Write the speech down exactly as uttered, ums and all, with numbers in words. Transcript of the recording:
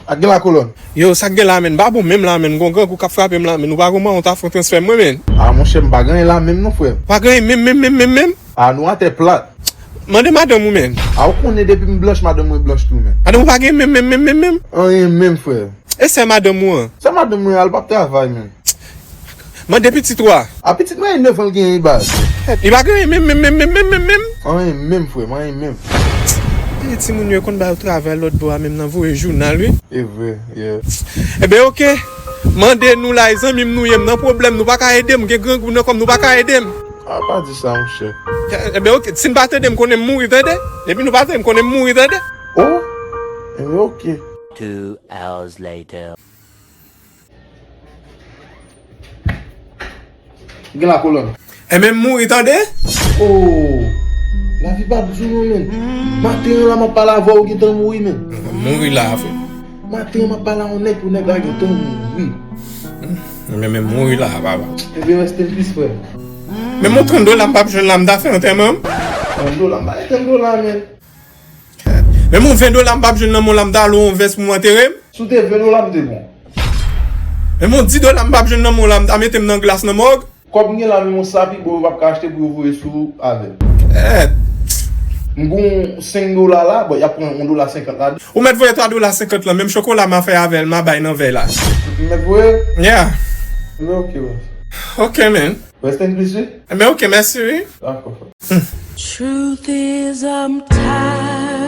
Ak gen la kolòn. Yo, sa k gen la, menn? M pa bon menm la, menn. M gon grangou k ap frape m la, menn. Ou pa gon mwayen w ta fè yon transfè mwen, menn. A, monchè, m pa gen anyen la menm non, frè. Pa gen anyen menm, menm, menm, menm, menm, menm? A, nou atè plat. Mande madanm ou, menn. A, ou konnen depi m blanch, madanm mwen blanch tou, menn. Madanm ou pa gen menm, menm, menm, menm, menm? Anyen menm, frè. E sè madanm ou an? Sè madanm mwen, al p ap travay, menn. Mande pitit ou a. A, pitit mwen, e nèf an l genyen, baz. Li pa gen anyen menm, menm, menm, menm, menm, menm, menm? Anyen menm, frè m, anyen menm. E timoun yo konn ba yo travay lòt bò a menm nan voye jounal, wi. E vre, yeah. Eben, oke. Mande nou la, e zanmi m nou ye, m nan pwoblèm, nou pa ka ede m, gen grangou nan kò m, nou pa ka ede m. A, pa di sa, monchè. Eben, oke, si n pa tande m, konnen m mouri, tande? Depi nou pa tande m, konnen m mouri, tande? Oh, eben, oke. Two hours later. Gen la kolòn. Enben, m mouri, tande? Oh, lavi p ap di w non, menn. Maten an la, m ap pale avè w, ou gentan mouri, menn. Mouri la, frè. Maten an, m ap pale a yon nèg, pou nèg la gentan mouri. Enben, men mouri la, papa. Enben, rest in peace, frè. Men yon trant dola m p ap jwenn la, m ta fè antèman m. Trant dola, m pa gen trant dola, menn. Menm yon ven dola m p ap jwenn nan men w la, m ta lwe yon vès pou m antere m. Si w te ven dola, m te bon. Menm yon dis dola m p ap jwenn nan men w la, m ta mete m nan glas nan mòg. Kòb m gen la, menm yon sapi, bon, yo p ap ka achte pou yo voye sou avè l. Eh. M gon senk dola la, bon, y ap pran yon dola senkant la. Ou mèt voye twa dola senkant la, menm chokola m a fè avè l, m a bay nan vèy la. M mèt voye? Yeah. Men oke, baz. Oke, man. Rest in peace, wi. Men oke, mèsi, wi. Dakò, frè. Truth is, I'm tired.